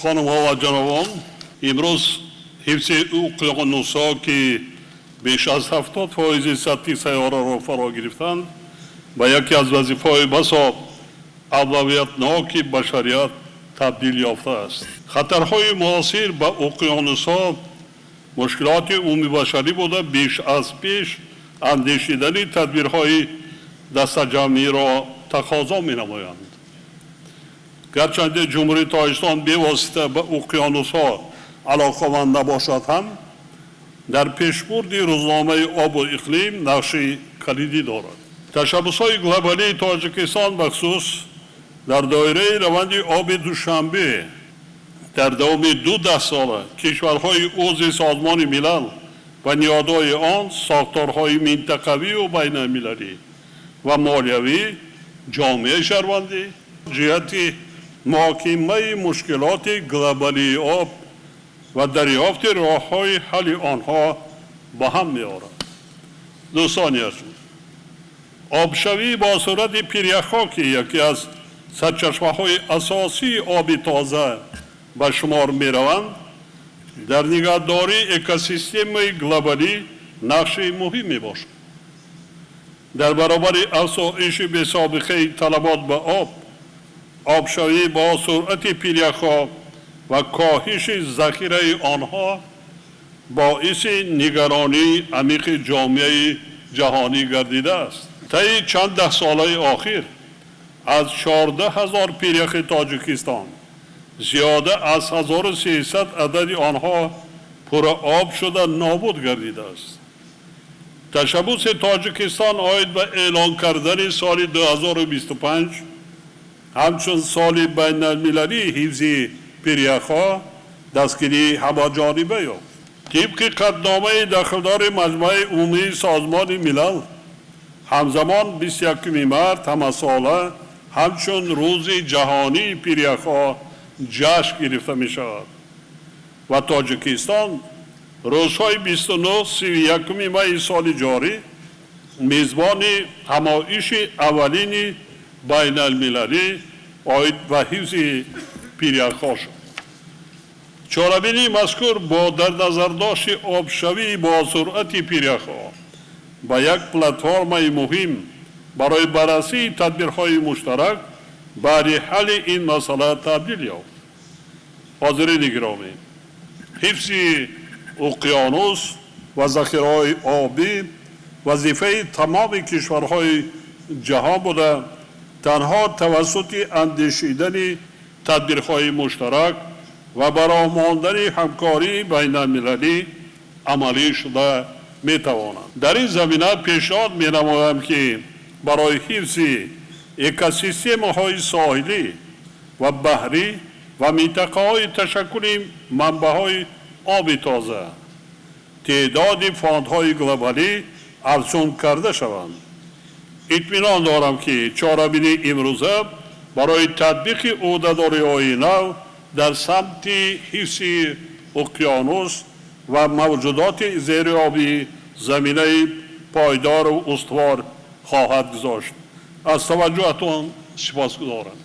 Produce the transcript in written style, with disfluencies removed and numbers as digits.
Хонумҳо ва ҷанобон, имрӯз ҳифзи уқёнусҳо, ки беш аз 70% сатҳи сайёраро фаро гирифтанд, ба яке аз вазифаҳои басо авлавиятноки башарият табдил ёфтааст. Хатарҳои муосир ба уқёнусҳо мушкилоти умумибашарӣ буда, беш аз пеш андешидани тадбирҳои дастаҷамъиро тақозо менамоянд. Гарчанде Ҷумҳурии Тоҷикистон бевосита ба уқёнусҳо алоқаманд набошад ҳам, дар пешбурди рӯзномаи обу иқлим нақши калидӣ дорад. Ташаббусҳои глобалии Тоҷикистон, бахусус дар доираи раванди оби Душанбе, дар давоми 2 даҳсола кишварҳои узви Созмони Милал ва ниҳодҳои он, сохторҳои минтақавию байналмилалӣ ва молиявӣ, ҷомеаи шаҳрвандӣ ҷиҳати муҳокимаи мушкилоти глобалии об ва дарёфти роҳҳои ҳалли онҳо ба ҳам меорад. Дӯстони азиз, обшавӣ бо суръати пиряхҳо, ки яке аз сарчашмаҳои асосии оби тоза ба шумор мераванд, дар нигаҳдории экосистемаи глобалӣ нақши муҳим мебошад. Дар баробари афзоиши бесобиқаи талабот ба об, обшавӣ бо суръати пиряхҳо ва коҳиши захираи онҳо боиси нигаронии амиқи ҷомеаи ҷаҳонӣ гардидааст. Таи чанд даҳсолаи охир аз 14 000 пиряхи Тоҷикистон зиёда аз 1300 адади онҳо пурра об шуда нобуд гардидааст. Ташаббуси Тоҷикистон оид ба эълон кардани соли 2025 ҳамчун соли байналмилалии ҳифзи пиряхҳо дастгирии ҳамаҷониба ёфт. Тибқи қатъномаи дахлдори Маҷмааи Умумии Созмони Милал, ҳамзамон 21 март ҳамасола ҳамчун Рӯзи ҷаҳонии пиряхҳо ҷашн гирифта мешавад ва Тоҷикистон рӯзҳои 29, 31 майи соли ҷорӣ мезбони ҳамоиши аввалини байналмилалӣ оид ба ҳифзи пиряхҳо шуд. Чорабинии мазкур бо дар назардошти обшавӣ бо суръати пиряхҳо ба як платформаи муҳим барои баррасии тадбирҳои муштарак баъди ҳалли ин масъала табдил ёфт. Ҳозирини гиромӣ, ҳифзи уқёнус ва захираҳои обӣ вазифаи тамоми кишварҳои ҷаҳон буда, танҳо тавассути андешидани тадбирҳои муштарак ва ба роҳ мондани ҳамкории байналмилалӣ амалӣ шуда метавонанд. Дар ин замина пешниҳод менамоям, ки барои ҳифзи экосистемаҳои соҳилӣ ва баҳрӣ ва минтақаҳои ташаккули манбаъҳои оби тоза теъдоди фондҳои глобалӣ афзун карда шаванд. Итминон дорам, ки чорабинии имрӯза барои татбиқи ӯҳдадориҳои нав дар самти ҳифзи уқёнус ва мавҷудоти зериобӣ заминаи пойдору устувор хоҳад гузошт. Аз таваҷҷӯҳатон сипосгузорам.